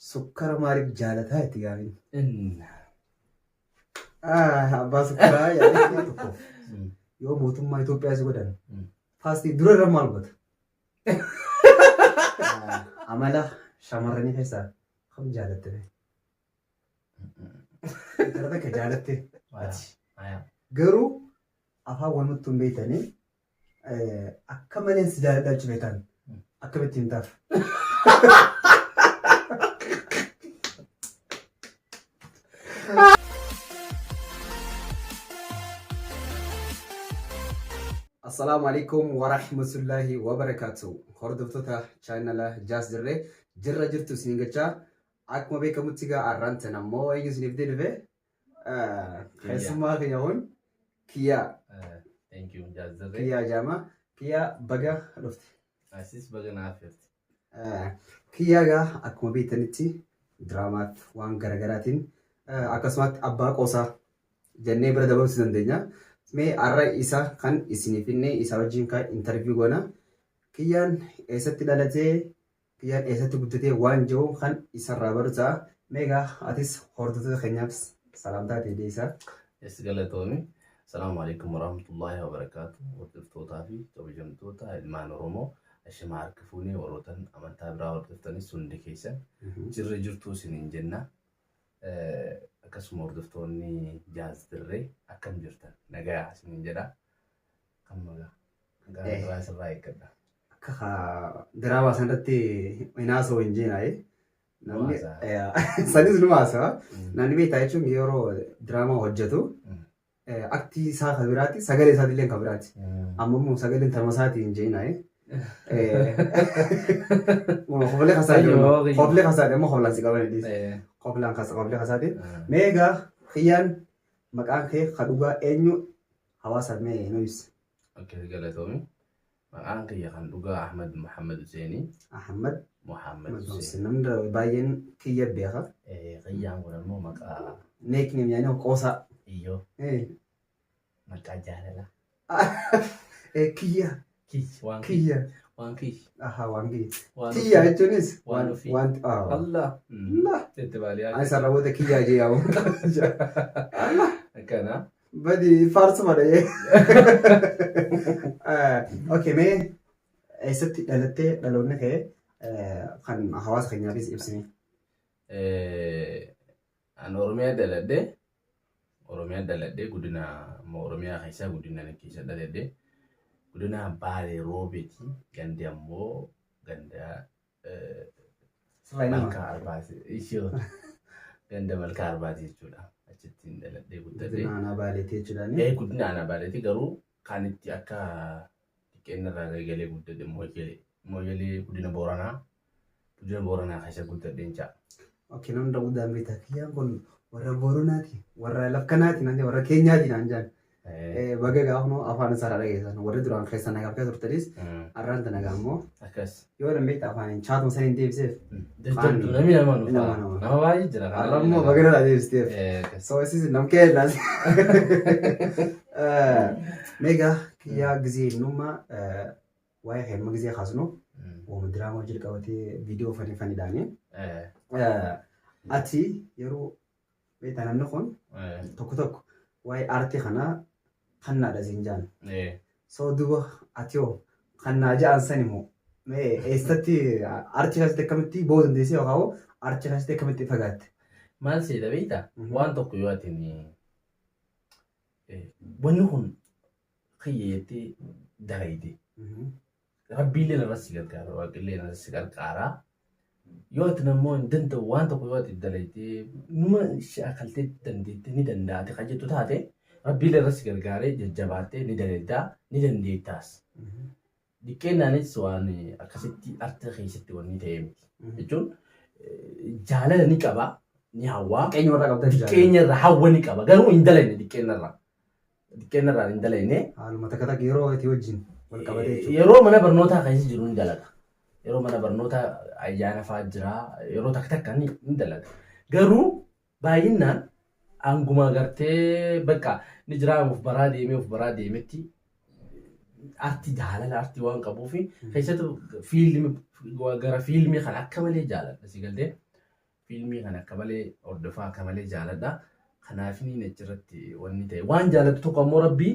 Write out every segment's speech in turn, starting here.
Sukkara maaliif jaalataa itti gaafin? Inna. Abbaa sukkaraa yaadee tokkoof yoo mootummaa Itoophiyaa si godhan faastii dura irra maal goota? Amala shamarranii keessaa kam jaalatte? Intala takka jaalatte ati. Garuu afaan walumatti hin beektanii akka malee si jaaladha jechuu beektan akkamitti himtaaf? Assalaamu alaikum wa rahmatullahi wa barakaatu. Hordoftoota chaanala Jaas Dirree jirra jirtu isiniin gachaa. Akkuma beekamutti egaa arraan tan ammoo eenyu isiniif dhufe? Keessummaa kiyya kun Kiyyaa. Thank you, Jaas Dirree. Kiyyaa Jaamaa. Kiyyaa baga dhufte. Asis baga naaf jirti. Kiyyaa egaa akkuma beektanitti diraamaatti waan garaagaraatiin akkasumatti abbaa qoosaa jennee bira dabarsuu dandeenya. Mee har'a isa kan isiniif finne isa wajjin kan interview goona. Kiyyaan eessatti dhalatee Kiyyaan eessatti guddatee waan jiru kan isarraa baru ta'a. Mee egaa atis hordoftoota keenyaaf salaamtaa ta'e deebisaa. Es galatoomi. Salaamu alaikum warahmatullahi wabarakaatu. Hordoftootaa fi kabajamtoota ilmaan Oromoo ashamaa harka fuunee warrootan amantaa biraa hordoftanis hundi keessan jirra jirtuu isiniin jenna. Akkasuma hordoftoonni Jaaz Dirree akkam jirtan nagayaa isiniin jedha. Kan magaa. Gara biraa sirraa eeggadha. Akka diraamaa sanarratti hin haasa'u hin jeenaaye. Namni sanis numa haasa'a. Namni beektaa jechuun yeroo diraamaa hojjetu aktii isaa kan biraati sagalee isaatillee kan biraati. Amma immoo sagaleen tanuma isaatii hin jeenaaye. Koflee kasaati. Koflee kasaati amma koflaan si qaban dhiisi. Koflaan kasa koflee kasaati. Mee egaa kiyyaan maqaan kee ka dhugaa eenyu hawaasaaf mee nu ibsi. Okay, galatoomi. Maqaan kiyya kan dhugaa Ahmad Muhammad Huseenii. Ahmad Muhammad Huseen. Hussein. Namni baay'een kiyya beeka. Kiyyaan kun ammoo maqaa Nickname yaani qoosaa. Iyyoo maqaa jaalalaa. Kiyya. Kiyya waan kiyya. Waan kiyya. Aha waan kiyya. Waan Tiyya ofii. jechuunis Waan ofii. waan Allah. Allah. Itti baaliyaa. Ani sarara booda kiyyaa jee yaamu. Allah. Akkana. Badi faarsuma dhahee. Okay, mee eessatti dhalattee dhaloonni kee kan hawaasa keenyaafis ibsine. An Oromiyaa dhaladhe. Oromiyaa dhaladhe guddina ammoo Oromiyaa keessaa guddina keessa dhaladhe. Godina Baalee Roobeeti. Gandi ammoo ganda Sirraa nama. Malkaa Arbaati. Ishoo. Ganda Malkaa Arbaati jechuudha. Achittiin dhaladhee guddadhe. Guddina aanaa Baaleetii jechuudhaani. Guddina aanaa Baaleeti garuu kan itti akka xiqqeenna irraa eegalee guddadhe Mooyyalee. Mooyyalee guddina Booranaa. Guddina Booranaa keessa guddadheen ja'a. Okay, namni guddaan beektaa kiyyaan kun warra Booranaati, warra lafkanaati naan jedhan, warra Keenyaati naan jedhan. Baga gaafa kunoo afaan isaa irraa dhageessan warri duraan keessa nagaa akka turtanis har'aan tana gaa immoo Akkas. yoo nan beekta afaan hin chaatuma san hin deebiseef. Jajjabdu namni nama nuuf. Nama nama. Nama baay'ee jira. Har'a immoo baga irraa deebisteef. Akkas. So isis nam keenyas. Meegaa kiyyaa gizee innummaa waa'ee keenya gizee kaasnu waama diraamaa hojii qabatee viidiyoo fanii faniidhaani. Ati yeroo beektaa namni kun tokko tokko waa'ee aartii kanaa kannaadha siin jaan. So duuba ati hoo kannaa ja'an san immoo mee eessatti aartii keessatti akkamitti ba'uu dandeessee yookaan hoo aartii keessatti akkamitti fagaatte? Maal seeta beektaa? Waan tokko yoo ati wanni kun kiyya jettee dalayde. Rabbiillee narra si gargaara, waaqillee narra si gargaara. Yoo ati nammoo hin danda'u waan tokko yoo ati dalaydee numa shaakaltee dandeettee ni danda'ate kan jettu taate rabbiillee irra si gargaaree jajjabaattee ni dalaydaa ni dandeettaas. Diqqeennaanis waan akkasitti artii keessatti wanni ta'ee miti. Jechuun jaalala ni qaba ni hawwaa. Diqqeenya warra qabdan jaalala. Diqqeenya irra hawwa ni qaba garuu hin dalayne diqqeenya irraa. Diqqeenya irraa hin dalayne. Haaluma takka takka yeroo itti wajjin wal qabatee jechuudha. Yeroo mana barnootaa keessa jiru ni dalaga. Yeroo mana barnootaa ayyaana fa'aa jira. Yeroo takka takka ni dalaga. Garuu baay'inaan hanguma gartee bakka ni jira of baraa deemee of baraa deemetti artii jaalala artii waan qabuuf keessattuu fiilmi gara fiilmii kana akka malee jaaladha si galtee. Fiilmii kana akka malee hordofaa, akka malee jaaladha. Kanaaf inni achirratti wanni ta'e waan jaalatu tokko ammoo Rabbii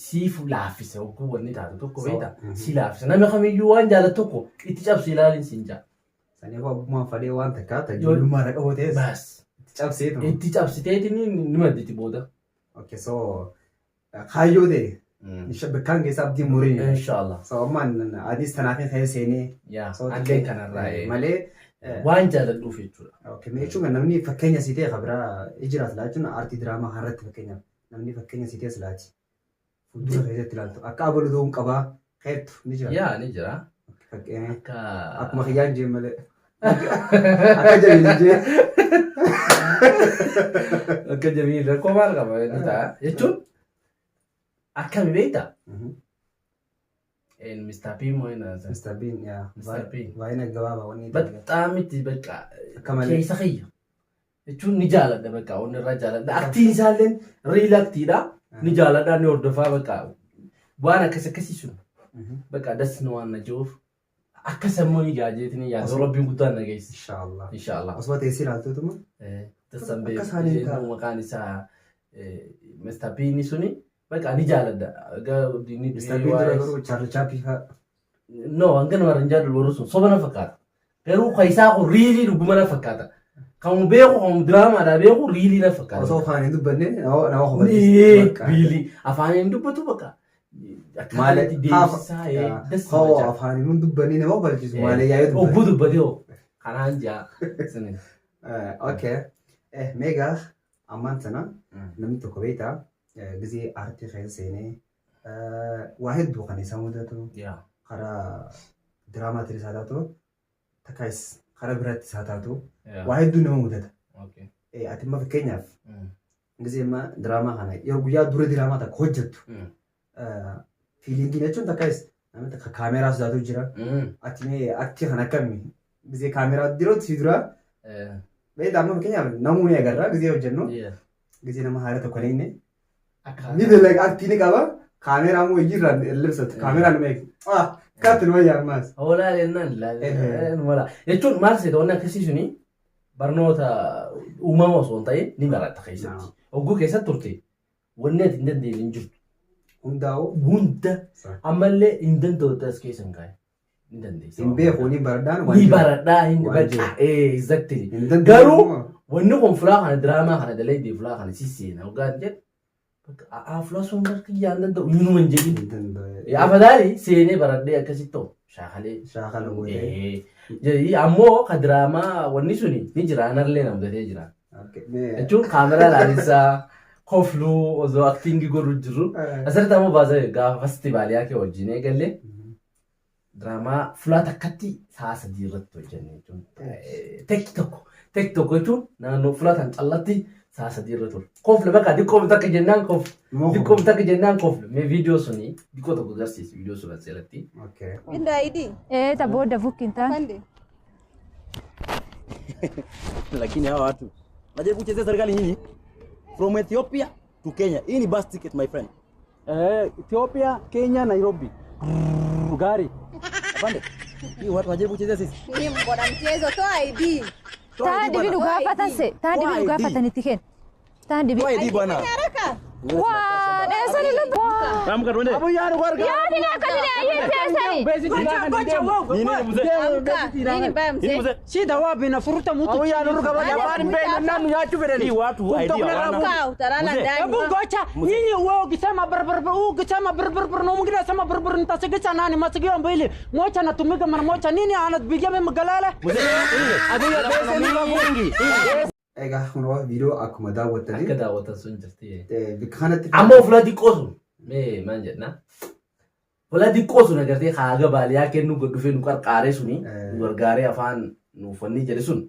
siif laaffise, hogguu wanni taatu tokko beekta, si laaffise. Nama kamiyyuu waan jaalatu tokko itti cabsi ilaaliin siin jaa. Saniif abbummaan fadhee waan takka ta ijoollummaa irra qabu ta'es Baas. itti cabseetu. Itti cabsiteetiin ni madditi booda. Okay, so kaayyoo ta'e bakkaan keessaa abdiin muriin. Inshaallah. So ammaan anis tanaaf keessa seenee. Yaa So allee kanarraa malee waan jaaladhuuf jechuudha. Okay, mee jechuun namni fakkeenya si ta'e kabiraa jiraata laa jechuun aartii diraamaa kanarratti fakkeenyaaf namni fakkeenya si ta'e silaati. Fuuldura keessatti ilaaltu akka abalu ta'uun qabaa keettu ni jira. Yaa, ni jira. Fakkeenya Akka akkuma kiyyaan jeen malee. Akka jamiin jeen. Akka Jamiil rakkoo maal qaba inni ta'a jechuun akkami beektaa? Mr. P moo inni haasa'e? Mr. Bean, yaa. Mr. Bean. Baay'ina gabaabaa wanni ta'e. Bexaam itti bakka Akka malee. keessa kiyya jechuun ni jaaladha, bakka onni irraa jaaladha. Actiin isaallee real actiidha. Ni jaaladha, ni hordofaa, bakka waan akkas akkasii sun bakka das na waan na jiruuf akka sammuu ni jaajeetiin yaada Rabbiin guddaan na geesse. Inshaallah. Inshaallah. Osoo teessee ilaaltutuma. Tassan Akka isaanii ta'a. beeku maqaan isaa Mr. Bean suni bakka ni jaaladha. Mr. Bean dura garuu Charlie Chaplin fa'a. No, hanga nama hin jaalladhu, warri sun soba na fakkaata. Garuu kan isaa kun really dhuguma na fakkaata. Kan beeku, kan diraamaadhaa beeku, really na fakkaata. Osoo afaan hin dubbanne nama Ni really afaan hin dubbatu bakka. Maal Akkaataa deemsisaa das Hoo afaan hin dubbanne nama kofalchiisu malee yaa'ee dubbate. Obbuu dubbatee hoo kanaan jaa. Sini. Okay. Meegaa ammaan sana namni tokko beektaa gizee aartii keessa seenee waa hedduu kan isa mudatu karaa diraamaatiin isaa taatu, takkaas karaa biraatti isaa taatu, waa hedduu nama mudata. Ati immoo fakkeenyaaf gizee amma diraamaa kana yeroo guyyaa dura diraamaa takka hojjettu feelingiin jechuun takkaas namni takka kaameeraa sodaatu jira. Ati mee aktii kana akkami gizee kaameeraa yeroo si dura beektaa? Amma fakkeenyaaf namuu ni agarra, gizee hojjennu gizee nama haala tokko hin ni dalaga, aktii ni qaba, kaameeraa immoo hojii irraan libsatu kaameeraa nama eegu. Ah, kaatti nama yaammaas. Hoolaa jennaan mala jechuun maal seeta, wanni akkasii suni barnoota uumama osoo hin ta'in ni baratta keessatti. Hogguu keessatti turte wanni ati hin dandeenye hin jirtu. Hundaa'u. Hunda ammallee hin danda'u as keessa hin kaa'e. Hin dandeessa. Hin beeku, ni baradhaan waan Ni jiru. baradhaa hin Waan bakka jiru. Exactly. Hin danda'u. Garuu wanni kun fulaa kana diraamaa kana dalagdee fulaa kana si seena hoggaan jedhu bakka a'aa fulaa sun bakka kiyyaan danda'u inuma hin jedhin. Hin danda'u. Afadaali seenee baradhee akkasitti ta'u shaakalee. Shaakala godhee. Jedhi ammoo ka diraamaa wanni suni ni jira, anallee na mudatee jira. Jechuun kaameraa ilaalinsaa kofluu osoo actingii godhu jiru. Asirratti ammoo baasee gaafa festivaaliyaa kee wajjin eegalle diraamaa fulaa takkatti sa'a 3 irratti hojjenne jechuun. Tekki tokko tekki tokko jechuun naannoo fulaa tan callatti sa'a 3 irra ture. Kofle bakka diqqoom takka jennaan kofle. Diqqoom takka jennaan kofle. Mee viidiyoo suni diqqoo tokko agarsiisi, viidiyoo sun asirratti. Inda ID. Eh, ta booda fukkin taan. Afande. Lakini hawa watu najaribu kuchezea serikali nyinyi, from Ethiopia to Kenya. Hii ni bus ticket, my friend. Eh, Ethiopia, Kenya, Nairobi. Brrr, gari. Afande, hii watu wanajaribu kuchezea sisi. Ni mko na mchezo, toa ID. Toa Taan ID dibii bwana. nu gaafatan se. Taan dibii nu Toa ID. gaafatan itti kenn. Taan dibii. Toa ID bwana. Haraka. Waan eessani lubbu. Amka tuende. Yaadni akkasii ayyee teessani. Nini mzee? Amka. Nini mbaya, Nini mzee? mzee? Shida wapi nafuruta mtu. Hii watu ID hawana. Amka, utalala Mzee. ndani. Hebu ngoja, nyinyi wewe ukisema brr brr, ukisema brr brr brr, na mwingine anasema brr brr, nitasikiza nani? Masikio mbili. Moja anatumika mara moja, nini anapigia mimi galala? Mzee, mingi. Egaa kun viidiyoo akkuma daawwattanii Akka daawwatan sun jirti. Bakka kanatti. Ammoo fuula xiqqoo sun mee maal jenna? Fuula xiqqoo sun agartee haaga baaliyaa kennu gad dhufee nu qarqaaree suni nu gargaaree afaan nuuf wanni jedhe sun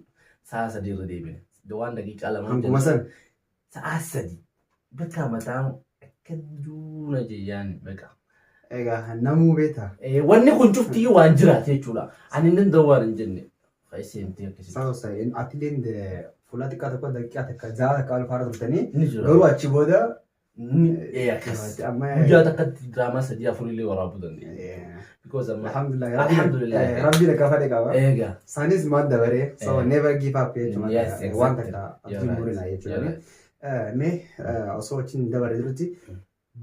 sa'a 3 irra deebine. Waan daqiiqaa 2 Hanguma san. Sa'a 3 bakka mataa akka duuna jeyyaan bakka. Egaa namuu beektaa. Wanni kun cuftiyyuu waan jiraate jechuudha. Ani hin danda'u waan hin jenne. Seentee akkasitti. Sababa atileen fuula xiqqaa tokko daqiiqaa takka ja'a takka alfaara turtanii Ni jira. garuu achi booda Akkas. Amma Guyyaa takkatti diraamaa sadii afur illee waraabuu dandeenya. Because amma Alhamdulillah. Alhamdulillah. Rabbiin akka fedhe qaba. Eega. Isaanis maal dabaree so never give up jechuudha. Yes, exactly. Waan takka abdii You're right. murina You're jechuudha. right. Mee osoo wajjin dabaree jirutti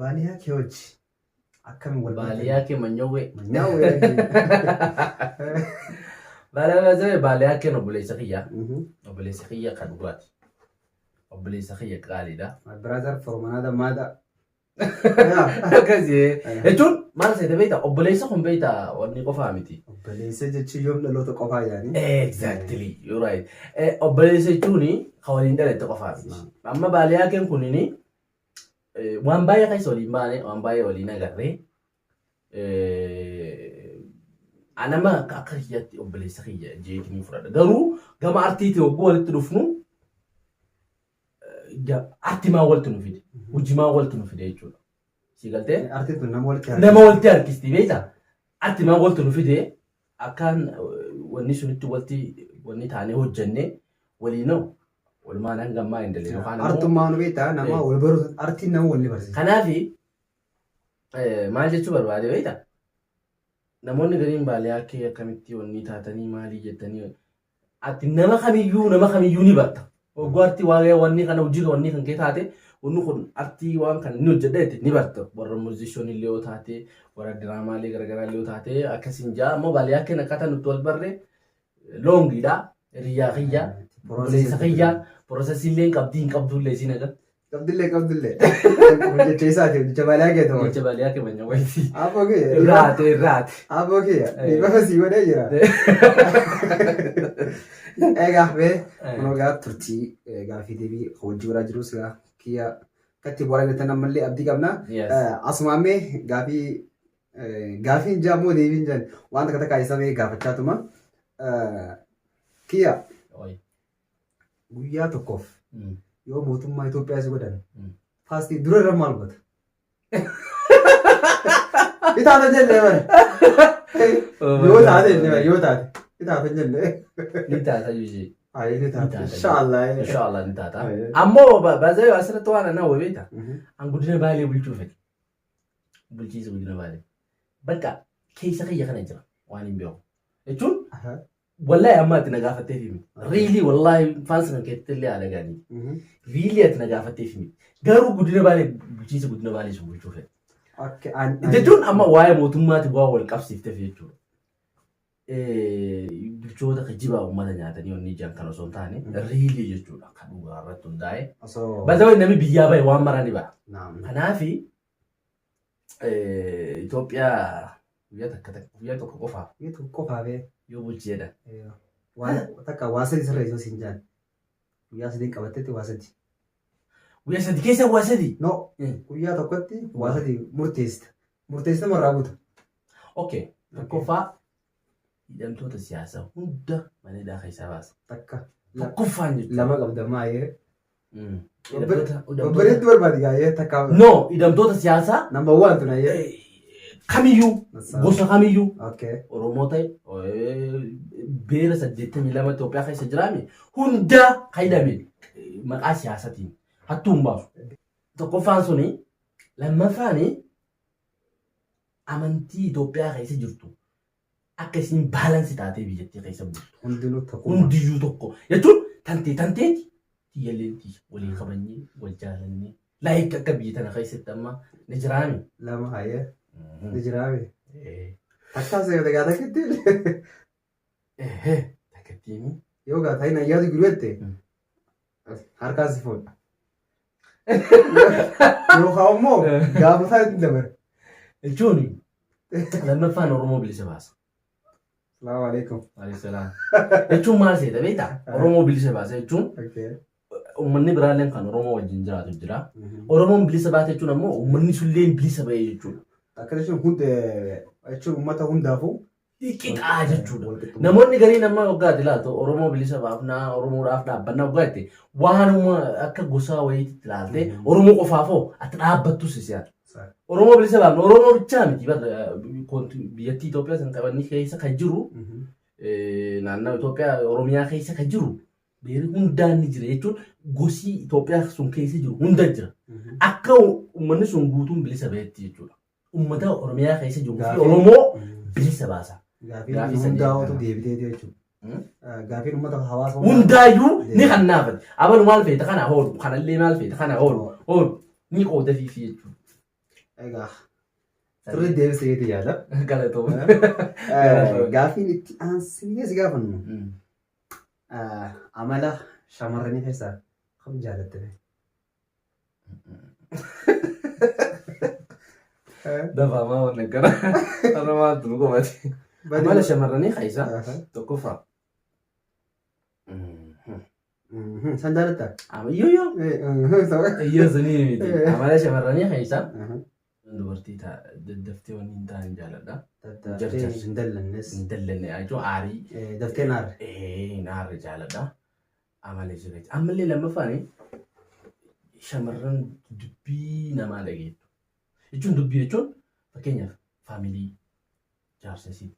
baaliyaa kee hojii akkamiin wal Baaliyaa kee manyowwee. Manyaawwee. Baaliyaa baaliyaa kee obboleessa kiyya. Obboleessa kiyya kan dhugaati. Obboleessa kiyya qaaliidha. My brother from another mother. Akkasii jechuun maal seete beektaa, obboleessa kun beektaa wanni qofaa miti. Obboleessa jechuun yoom dhaloota qofaa yaani. Exactly, you're right. Obboleessa jechuun kan waliin dhalatte qofaa miti. Amma baaliyaa keen kunini waan baay'ee keessa waliin baane, waan baay'ee waliin agarree, anama akka kiyyatti obboleessa kiyya jeetinii fudhadha. Garuu gama artiitii hogguu walitti dhufnu artimaa walitti nu fide. Hojimaa walitti nu fide jechuudha. Si galtee? Artiin tun nama walitti Nama walitti harkisti beektaa? Artimaa walitti nu fide, akkaan wanni sunitti walitti wanni taanee hojjennee waliinoo walumaan hanga ammaa hin dalee yookaan immoo Artummaa nu beektaa, nama wal baruu, artiin nama wal ni barsiisa. Kanaafi maal jechuu barbaade beektaa? Namoonni gariin baaliyaa kee akkamitti wanni taatanii maalii jettanii, ati nama kamiyyuu ni barta. Hogguu artii waa'ee wanni kana hojii wanni kan kee taate, wanni kun artii waan kana ni hojjedha jette ni barta. Warra musician illee yoo taate, warra diraamaalee garaagaraa illee yoo taate, akkasiin jaa. Ammoo baaliyaa kee akkaataa nutti wal barre loongiidha. Hiriyaa kiyya, obboleessa kiyya, process illee qabdii hin qabdullee isin agar. Qabdillee qabdillee. Jecha isaati, jecha baaliyaa kee ta'u. Jecha baaliyaa kee manya wayitii. Aboo kee. Irraate irraate. Aboo kee. Dhiifama sii godhee jira. Egaa mee kunoo gaa turtii gaaffii deebii hojii biraa jirus gaa kiyya akkatti bu'aa argatan ammallee abdii qabna. Asumaan mee gaafii gaafiin jaa moo deebiin jaan waan takka takka isa mee gaafachaa tuma. Kiyya, guyyaa tokkoof yoo mootummaa Itoophiyaa si godhan first dura irra maal goota? Itaata jennee bara. Yoo taate jennee bara, yoo taate. Itaata jennee. Ni taata yuuzii. Ayi, ni taata. Ni taata. Inshaallah. Inshaallah ni taata. Ammoo baazee asirratti waan anaa hawwe beektaa? An godina Baalee bulchuu fedhe. Bulchiinsa godina Baalee. Bakka keessa kiyya kana jira waan hin beeku. Jechuun wallahi amma ati na gaafatteef himi. Really, wallahi faansi kan keetti illee haala gaarii. Really ati na gaafatteef himi. Garuu godina Baalee, bulchiinsa godina Baalee sun bulchuu fedhe. Jechuun amma waa'ee mootummaati waa wal qabsiifteef jechuudha. Bulchoota kijibaa uummata nyaatanii onni ijaan kan osoo hin taane, really jechuudha kan dhugaa irratti hundaa'e. Osoo. Bazawai namni biyyaa bahe waan maraa ni bara. Naam. Kanaafi Itoophiyaa guyyaa takka takka, guyyaa tokko qofaaf Guyyaa tokko qofaaf yoo bulchiedha. Waan takka waa sadi sirra isoo siin jaan. Guyyaa sadiin qabattetti waa sadi. Guyyaa 3 keessa waa sadi. No, guyyaa tokkotti waa sadi murteessita. Murteessita marraa buuta. Okay. Tokkoffaa, hidhamtoota siyaasaa hunda mana hidhaa keessaa baasa. Takka. Tokkoffaan jechuudha. Lama qabda maayee. Hidhamtoota Babbareetti barbaadi gaayee takka. No, hidhamtoota siyaasaa Number one tun ayyee. Kamiyyuu, gosa kamiyyuu, Oromoo ta'e, beera 82 Itoophiyaa keessa jiraame hunda kan hidhame maqaa siyaasatiin hattuu hin baasu. Tokkoffaan suni, lammaffaan amantii Itoophiyaa keessa jirtu akka isin balance taatee biyyattii keessa bultu. Hundinuu tokkummaa. Hundiyyuu tokko jechuun tantee tanteeti, tiyyalleen tiyya, waliin kabajnee wal jaalannee, like akka biyya tana keessatti amma ni jiraami. Lama hayyee. Ni jiraame. Takkaa seerata gaa takkitti. Ehe, takkattiini. Yoo gaa ta'in ayyaatu giru jette harkaan si fuudha. Yookaan immoo gaafa isaa itti dabara. Jechuun lammaffaan Oromoo bilisa baasa. Salaamu alaikum. Alayhi jechuun maal seeta beektaa? Oromoo bilisa baasa jechuun uummanni biraalleen kan Oromoo wajjin jiraatu jira. Oromoon bilisa baate jechuun ammoo uummanni sullee bilisa ba'e jechuudha. Akka jechuun hundi jechuun uummata hundaafuu Qixaa jechuudha. Walqixxummaa. Namoonni gariin amma waggaatti ilaaltu Oromoo bilisa baafnaa, Oromoodhaaf dhaabbannaa waggaatti waanuma akka gosaa wayiitti ilaaltee Oromoo qofaafoo ati dhaabbattus si'aata. Oromoo bilisa baafna Oromoo bichaa miti barra biyyattii Itoophiyaa san qabanni keessa kan jiru, naannoo Itoophiyaa Oromiyaa keessa kan jiru beerri hundaan ni jira jechuun gosii Itoophiyaa sun keessa jiru hunda jira. Akka uummanni sun guutuun bilisa bahetti jechuudha. Uummata Oromiyaa keessa jiruu fi Oromoo bilisa baasa. Gaafiin hundaa'utu deebitee jechuudha. Gaafiin uummata hawaasa hundaayyuu ni kannaafate. Abalu maal feeta kana hoolu, kanallee maal feeta kana hoolu, hoolu ni qooda fiifi jechuudha. Egaa sirri deebisee yaada. Galatooma. Gaafiin itti aansinee si gaafannu amala shamarranii keessaa kam jaalatte? Dafaamaa waan akkana. Har'a maaltu nu qobate? Amala shamarranii keessaa tokkoffaa. San jaalattaa? Iyyoo yoo. Iyyoo sunii miti. Amala shamarranii keessaa dubartii daddaftee wanni hin taane jaaladha. Daftee hin dallannes. Hin dallanne jechuun aarii. Daftee naarre. Naarre jaaladha. Amala jira. Ammallee lammaffaan shamarran dubbii namaa dhageettu. Jechuun dubbii jechuun fakkeenyaaf family, jaarsa isii,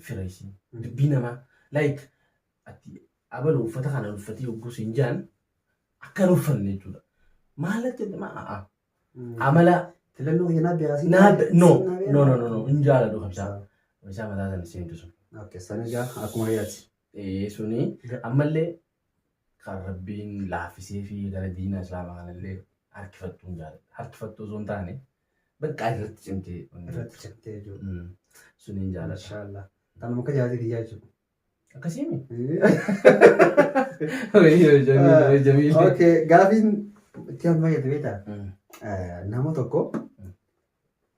fira isii, dubbii namaa like ati abalu uffata kana uffatee yogguu siin jaan akka hin uffanne jechuudha. Maalatti maa amala Filannoo kiyya naa beekaa. Naa no no no no no hin jaaladhu kabsaa. Kabsaa mataa sana seentu sun. Okay, san egaa akkuma yaati. Suni ammallee kan Rabbiin laaffisee fi gara diina Islaamaa kanallee harkifattuu hin jaaladha. Harkifattuu osoo hin taane bakka irratti cimtee. Irratti cimtee jechuudha. Suni hin jaaladha. Inshaallah. Tanuma akka jaalatee biyyaa jechuudha. Akkasiimi. Okay, gaafiin itti amma jedhu beektaa? Nama tokko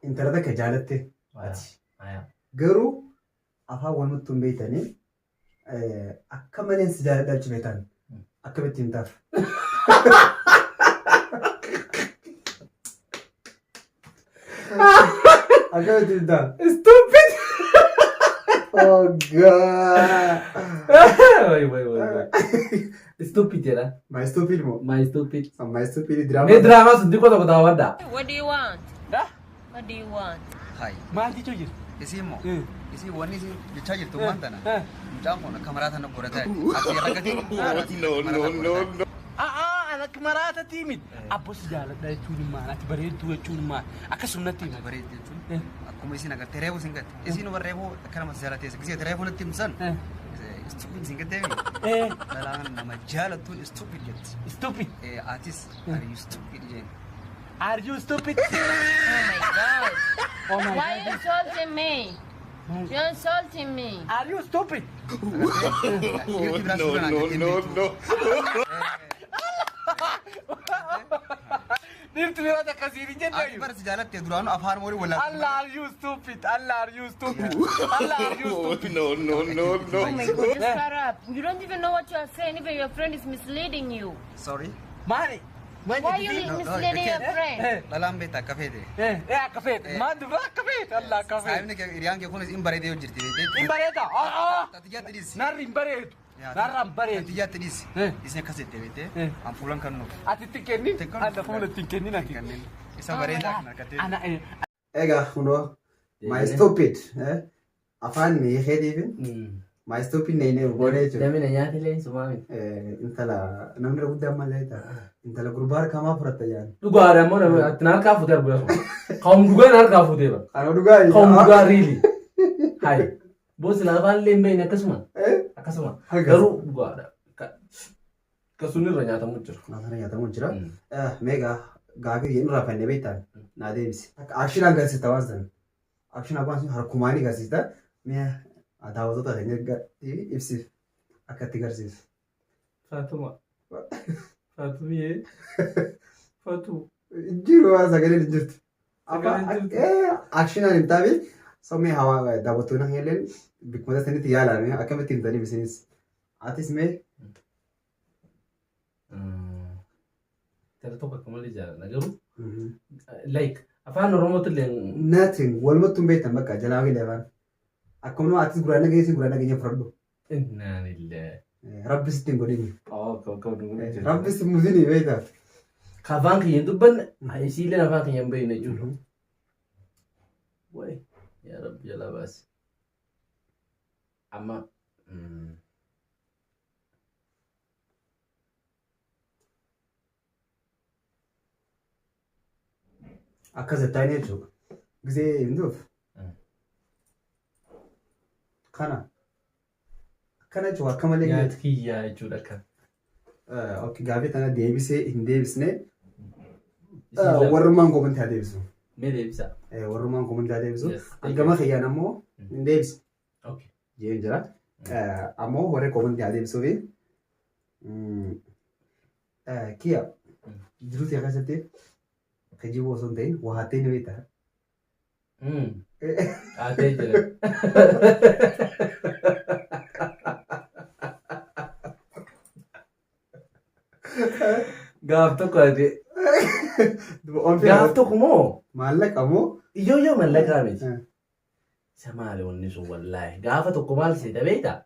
intala takka jaalatte ati. Garuu afaan walumatti hin beektanii akka malee si jaaladha jechuu beektan akkamitti hin taaf? Akkamitti hin taaf? Stupid! Oh God! Wait, wait, wait, wait. Stupid jedha. My stupid moo? My stupid. My stupid drama. Mee diraamaa sun xiqqoo tokko daawwadhaa. What do you want? What do you want? Hai. Maal jechuu jiru? Isii immoo isii wanni isii jechaa jirtu waan tana mucaan kun akka maraata na godhataa jirti. Ati rakkatee No, no, no, no. A'aa, akka maraata tiimit. Abbo si jaaladha jechuun maal? Ati bareedduu jechuun maal? Akkasumatti hima. Bareeddu jechuun akkuma isin agartee reefu isin gatte. Isiin warra reefu akka nama si jaalatees gisee reefu natti himsan stupid isin gattee dhalaan nama jaalattuun stupid jetti. Stupid. Atis are you stupid jeen. Are you stupid? Oh my God. Oh my Why you insulting me? You're insulting me. Are you stupid? Dhiirti biraas No, suuraan no, argattee no, hin beektu. no. Dhiirti biraa akkasiin hin Ati jennayu. bara si jaalatte duraanuu afaan walii wallaaltu. Allah, are you stupid? Allah, are you stupid? Allah, are you stupid? No, no, no, no. Oh my God, just shut up. You don't even know what you are saying. Even your friend is misleading you. Sorry. Maali? Maal Why you No, no, misleading your friend? Dhalaan beektaa akka feete. Akka feete. Maal dubra akka feete? Allah, akka feete. Saayibni kee hiriyaan kee kunis hin bareedee yoo jirti beektee. Hin bareeda. Ati jaatti dhiisi. Narri hin bareedu. Narra hin bareedu. Ati jaatti dhiisi. Isin akkas jettee beektee an fuulan kan nuuf. Ati itti kennin. Alla, fuula itti kennin ati. Isa bareedaa kan argattee. Ana Egaa kunoo my stupid afaan hiikeetiifin my stupid neenee goonee jechuudha. Namni na nyaatilee sumaa miti. Intala namni guddaan maal jedha? Intala gurbaa harkaa fudhatta jedhan. Dhugaadha immoo nama ati na harkaa fuutee arguu sun. Ka'um dhugaa na harkaa fuutee bara. Kana dhugaa. Ka'um dhugaa really. Hai. Bosi afaan illee hin beekne akkasuma. Akkasuma. Garuu dhugaadha. Ka sunirra nyaatamu jira. Nyaata nyaatamu jira. Meegaa gaafii inni irraa fannee beektan naa deebisi. Actionaan agarsiista waan sana. Actionaan waan sun harkumaanii agarsiista. Mi'a daawwattoota keenya ibsiif akka itti agarsiisu. Faatuma. Faatumiyee. Faatu. Jiru waan sagaleen hin jirtu. Sagaleen hin jirtu. Actionaan hin taane sommee hawaa daawwattoonni keenya illee bikkuma sanitti yaalaan akkamitti himtanii isinis. Atis mee Tara tokko akka malee jaalladha garuu like afaan Oromootti illee Nothing walumattuu hin beektan bakka jalaa galee afaan. Akkuma atis guraan dhageessi guraan dhageenya fudhadhu. Innaan illee. Rabbi sitti hin godhini. Rabbi Rabbi si muzinii beekta. Ka afaan kiyya hin dubbanne isiilleen afaan kiyya hin beekne jechuudha. Wayi yaa Rabbi jalaa baasi. Amma Akkas jettaan jechuudha. Gisee himtuuf. Kana. Akkana jechuudha akka malee. Nyaata kiyyaa jechuudha akka. Okay, gaafii tana deebisee hin deebisne warrummaan comment haa deebisu. Mee deebisa. Warrummaan comment haa deebisu. Gama kiyyaan ammoo hin deebisu. Okay. Jeen jira. Ammoo warri comment haa deebisuu fi kiyya jiruu ta'e keessatti kijiba osoo hin ta'in waa hattee ni beektaa. Haatee jira. Gaaf tokko haatee. Gaaf tokko moo? Maallaqa moo? Iyyoo iyyoo mallaqaa miti. Isa maali wanni sun wallaahi. Gaafa tokko maal seeta beektaa?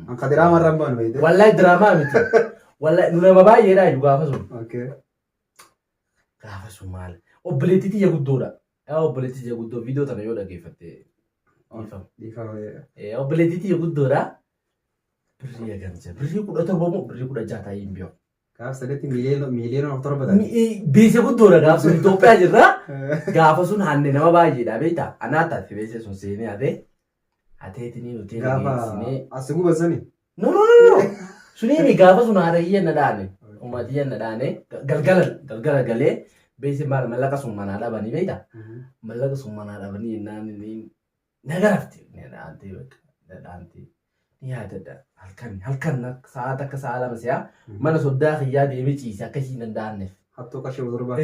Anka diraamaa irraan baanu beekte. Wallaahi diraamaa miti. Wallaahi nu nama baay'eedha iyyuu gaafa sun. Okay. Gaafa sun maal? Obboleettii tiyya guddoodha. Yaa obboleettii tiyya guddoo viidiyoo tana yoo dhaggeeffatte dhiifama. Dhiifama. Obboleettii tiyya guddoodha. Birrii hagamsa? Birrii 17 moo birrii 16 taa'ee hin beeku. Gaaf sanitti miiliyoona 7 taate. Beese guddoodha gaaf sun Itoophiyaa jirra. Gaafa sun hanne nama baay'eedha beektaa? Anaa taate beese sun seenee hatee. Hateetinii nuti Gaafa geessinee. as guban sani. No no no no. Suniimi gaafa sun haadha kiyya na dhaane. Uummata kiyya na dhaane. Galgala galgala galee beese maal mallaqa sun manaa dhabanii beektaa? Mallaqa sun manaa dhabanii jennaan inni na garafte. Na dhaantee bakka na dhaantee. Ni yaadadha halkan halkan sa'aa takka sa'a lama si'a mana soddaa kiyyaa deemee ciise akka ishiin danda'anneef. Hattuu qarshii torba.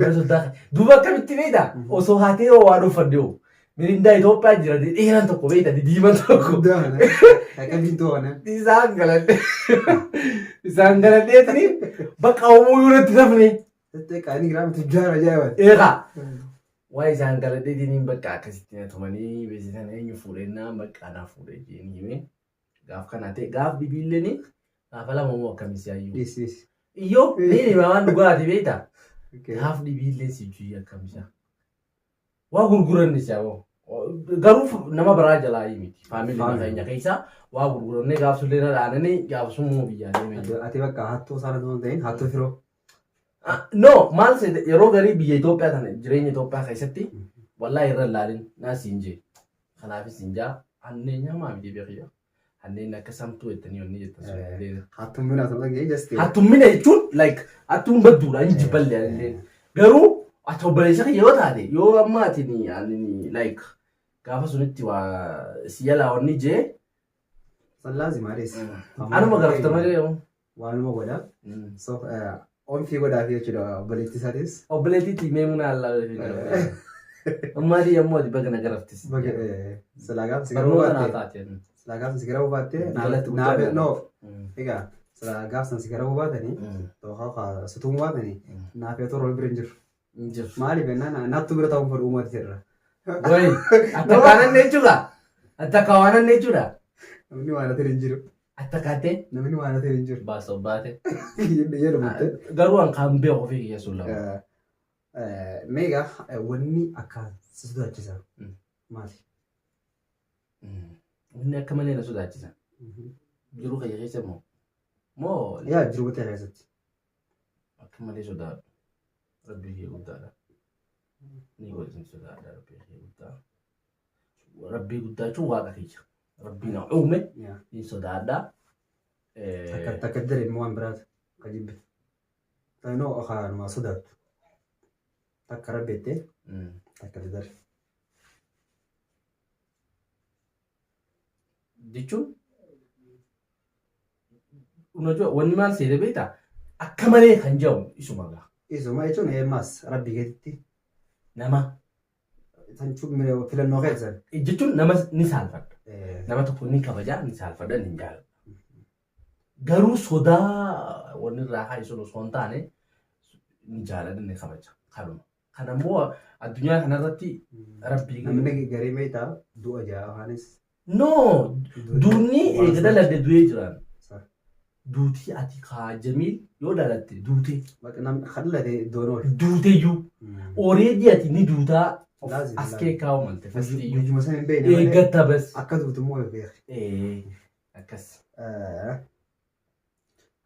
Mana soddaa duuba akkamitti beektaa osoo haatee hoo waa dhuunfadde hoo mirindaa Itoophiyaa jira dheeraan tokko beektaa didiiman tokko. Akka biintoo kana. Isaan galadhe isaan galadheetini bakka uumuu yoo natti tafne. Xixiqqaa inni giraama tujjaara ajaa'iba. Eegaa. Waa isaan galadheetiniin bakka akkasitti na tumanii beeksisan eenyu fuudhennaan bakka anaa fuudhee jeen hime. Gaaf kana ta'e gaaf dhibiilleeni gaafa lama moo akkamii si hayyuu. Dhiis dhiis. Iyyoo ni hima waan dhugaati beektaa. Gaaf dhibiillee si juyii akkamisa. Waa gurguranni si hawoo. Garuu nama biraa jalaa miti. Faamilii keenya keessaa waa gurgurannee gaaf sullee na dhaananii gaaf sun moo biyyaa deemee. Ati bakka hattuu isaan otoo hin ta'in hattuu firoo. No, maal seete yeroo garii biyya Itoophiyaa tana jireenya Itoophiyaa keessatti wallaahi irra hin laalin naa siin jee. Kanaafis siin jaa hanneen nyamaa miti beekiyya. Hanneen akka samtuu jettanii wanni jettan sun illee. Hattummina osoo hin ta'in just. Hattummina jechuun like hattuun badduudha hin jibballe anillee. Garuu ati obboleessa kiyya yoo taate yoo amma ati ni ani like gaafa sunitti waa si jalaa wanni jee San laazima adees. Anuma garafta malee yoo. Waanuma godha. So onfii godhaafi jechuudha obboleettii isaatis. Obboleettii tiimee muna allaa. Ummaatii yommuu ati baga na garaftis. Silaa gaafa si garuu Barnoota naa baatte. taate. Silaa gaafa si garuu baatte. Jalatti guddaa Naaf no. Mm. Egaa silaa gaafa san si garuu baatanii yookaan sutuun baatanii naaf yoo toora bira hin jiru. Hin jiru. Maaliif jennaan nattu bira ta'uun fedhu uummata jirra. Wayi akka kaananne jechuudha. Akka kawaananne jechuudha. Namni waan ati hin jiru. Akka kaatee. Namni waan ati hin jiru. Baasa baate. Jedhamutte. Garuu an kan beeku ofii kiyya sun lama. Meeqa wanni akka si sodaachisa maali? Wanni akka malee na sodaachisa. Jiruu kiyya keessa moo? Moo? Yaa jiruu ta'e keessatti. Akka malee sodaadhu. Rabbii kee guddaadha. Ni godhin sodaadha rabbii kee guddaa. Rabbii guddaa jechuun waaqa kiyya. Rabbii na uume ni sodaadha. Takka takka daree immoo waan biraati ka jibbitu. Tanoo akaanuma sodaattu. Takka rabbi jettee takka dare. Jechuun unajua wanni maal seete beektaa akka malee kan jedhamu isuma gaa. Isuma jechuun eemmaas rabbii keetitti. Nama. San filannoo keessan. Jechuun nama ni saalfadha. Nama tokko ni kabajaa ni saalfadha ni jaalladha. Garuu sodaa wanni irraa ka'e sun osoo hin taane ni jaalladha ni kabaja. Kanuma. Kana immoo addunyaa kanarratti rabbii. Namni garii meetaa du'a jaa afaanis. No! Duunni eega dhaladhe du'ee jiraan. Duutii ati kaa Jamiil yoo dhalatte duutee. Kan dhalate doon oolu. Duuteyyuu. Already ati ni duutaa of Laazim, as laazim. kee kaa'u malte fastiyyuu. Guyyuma sana hin beekne malee. Eeggatta bas. Akka duutu immoo hin beekne. Ee akkas.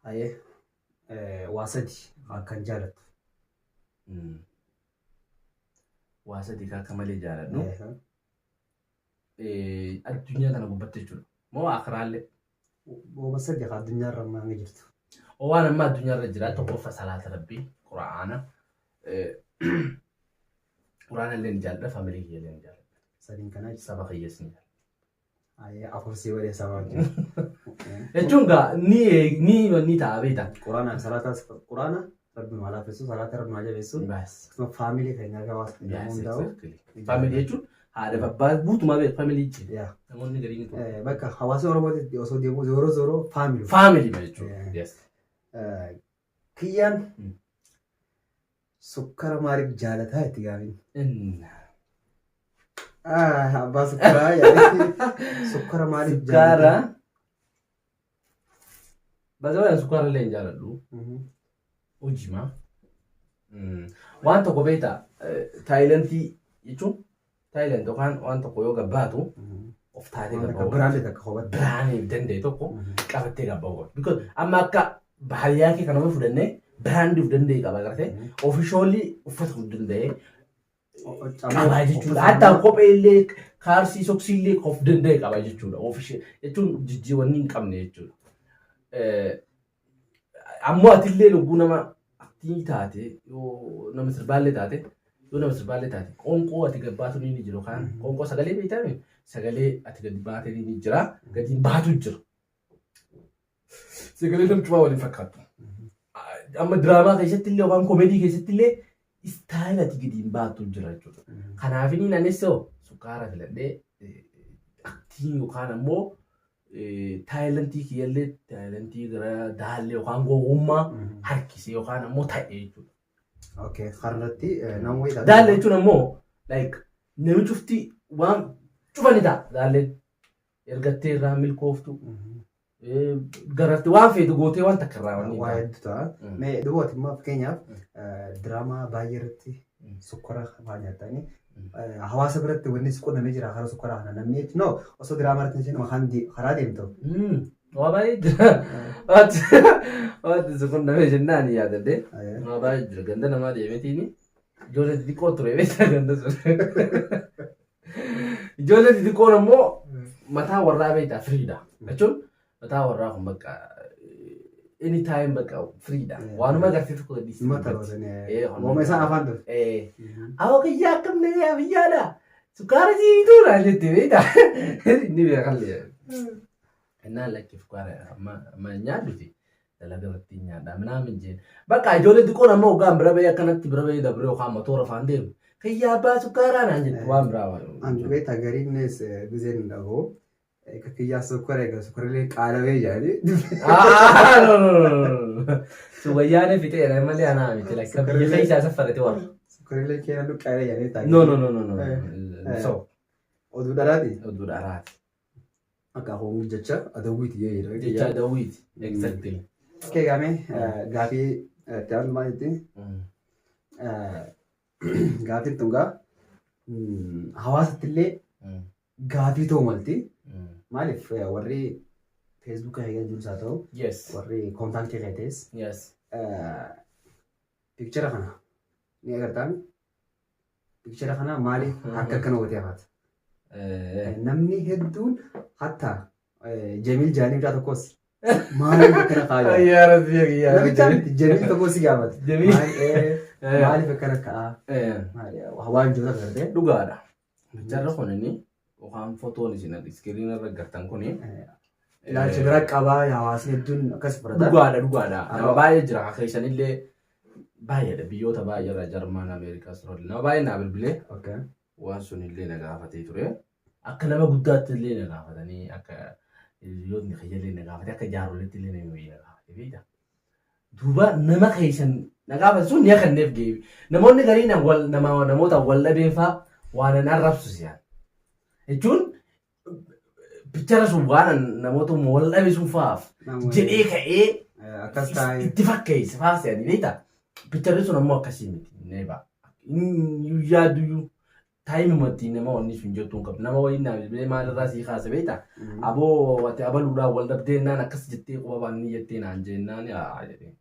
Hayee waa sadi akkan jaalattu. Waa sadii akka malee jaaladhu. Addunyaa tana gubbatti jechuudha. Moo akiraallee? Waa sadii ka addunyaa irra ammaa hanga jirtu. Waan amma addunyaa irra jira tokkoffaa salaata Rabbii, Quraana. Quraana illee ni jaalladha, family kiyya illee ni jaalladha. Sadiin kanaa jechuudha. Saba kiyyas ni jaalladha. Afur sii godhee saba wajjin. Jechuun gaa ni ni ni ta'a beektaa. Quraana salaataas, Quraana Rabbi nu haa laaffisu, salaata Rabbi nu haa jabeessu. Baas. Akkasuma family keenya fi hawaasa keenya hundaa'u. Family jechuun haadha fi abbaa guutumaa beeku family jechuudha. Yaa. Namoonni gariin ni ta'u. Bakka hawaasa Oromootti osoo deemu zooroo zooroo family. Family jechuudha. Yes. Kiyyaan sukkara maaliif jaalataa itti gaafin? Abbaa sukkaraa yaadee sukkara maaliif Sukkaara. jaalataa? Baza sukkaara illee hin jaaladhu. Hojiima. Waan tokko beektaa, taayilantii jechuun taayilantii yookaan waan tokko yoo gabbaatu of taatee Waan akka gabba'u. Biraandii takka kophaatti. Biraanii danda'e tokko qabattee gabba'u. Because amma akka baadiyyaa kee kana fudhannee brand of danda'e qaba agartee, officially uffata of danda'e qabaa jechuudha. Hatta kophee illee, kaarsii, soksii illee of danda'e qaba jechuudha. Official jechuun jijjiiwanni hin qabne jechuudha. Ammoo atillee lubbuu nama aktii taate, yoo nama sirbaallee taate, qoonqoo ati gabbaatu ni jiru yookaan qoonqoo sagalee beektaa, sagalee ati gadi baate ni jira, gadi baatu jira. Sagalee namcumaa waliin fakkaatu. Amma diraamaa keessatti illee yookaan comedy keessatti illee style ati gadi hin baatu jira jechuudha. Kanaaf inni anis sukkaara filadhee aktii yookaan ammoo taayilantii kiyyallee, taayilantii gara daallee yookaan gowwummaa harkisee yookaan ammoo ta'e jechuudha. Okay, kanarratti nama wayii Daallee jechuun ammoo like namni cufti waan cufa ni ta'a daalleen. Ergattee irraa milkooftu, garafte waan feetu gootee waan takka irraa wanni Waa hedduu ta'a. Mee dubooti immoo, fakkeenyaaf diraamaa baay'ee irratti sukkara waa nyaatanii hawaasa biratti wanni si qunnamee jira karaa sukkara kana namni no osoo diraamaa irratti hin maqaan karaa deemtu. Waa baay'ee jira. Waanti si qunnamee jennaan yaadadde. Waa baay'ee jira. Ganda namaa deemeetiini ijoollee xixiqqoo ture beektaa ganda sun. Ijoollee xixiqqoon ammoo mataa warraa beektaa firiidha. Jechuun mataa warraa kun bakka anytime bakka firiidha. Waanuma agartee tokko gadhiisee. Mata Wooma isaan afaan ture. Awwa kiyyaa, akkam nagaya biyyaadha. Sukkaara siituu naan jette beektaa. Inni beekallee. Innaan lakki, sukkaara amma amma nyaadduti. Dalaga irratti nyaadha minaamin jeen. Bakka ijoollee xiqqoon ammoo hoggaan bira bahee akkanatti bira bahee dabree yookaan motora afaan deemu. Kiyyaa abbaa sukkaaraa naan jettu waan biraa waan. An beektaa gariinnis gizeen hin dhagoo. Kiyyaa sukkara egaa sukkarallee qaalawee jedhanii. Ah, no, no, no, no. Su wayyaanee fixeera malee anaa miti, lakka biyya keessaa saffarate warra. Sukkarallee keenya luqqaa'ee jedhanii taa'e. No, no, no, no, no. So, Oduu dharaati. Oduu dharaati. Akka hoomuu jecha adawwiiti jee jedha. Jecha adawwiiti. Exactly. Okay, gaamee gaafii itti aanu maal jetti? Gaafiin tun gaa hawaasatti illee gaafii ta'uu malti. Maaliif warri Feesbuuka eegaa jirus haa ta'u warri contact kee ta'es picture kana ni agartaa? Picture kana maaliif harka akkana gootee hafaata? Namni hedduun hatta Jamiil Jaanii mucaa tokkos maaliif akkana kaa'aa? Yaa Rabbi yaa. Namicha miti, Jamiil tokkos si gaafata. Jamiil. Maaliif akkana kaa'aa? Waan jiru agartee. Dhugaadha. Jarri kun inni yookaan fotoon isin screen irra gartan kuni Ilaalcha bira qabaa, hawaasni hedduun akkas fudhata. Dhugaadha, dhugaadha. Nama baay'ee jira keessanillee baay'eedha, biyyoota baay'ee irraa, Jarman, Ameerikaa, Australia, nama baay'ee naa bilbilee waan sun illee na gaafatee ture. Akka nama guddaatti illee na gaafatanii, akka hiriyoonni kiyyallee na gaafatee, akka jaarolitti illee nama na gaafatee beektaa. Duuba nama keessan na gaafate sun ni kenneef deebi. Namoonni gariin wal nama namoota wal dhabeen fa'aa waan an arrabsu si'an. Jechuun picture sun waan namoota wal dhabe sun fa'aaf jedhee ka'ee Akkas taa'ee. itti fakkeesse fa'aa se'anii beektaa. Pictureri sun ammoo akkasii miti. Neeba. Yaadduyyuu taayimumatti nama wanni sun jettuun qabdu. Nama waliin naa bilbilee maalirraa sii kaase beektaa? Aboo, ati abaluudhaan wal dhabdee naan akkas jettee quba baanni jettee naan jennaan yaa jedhee.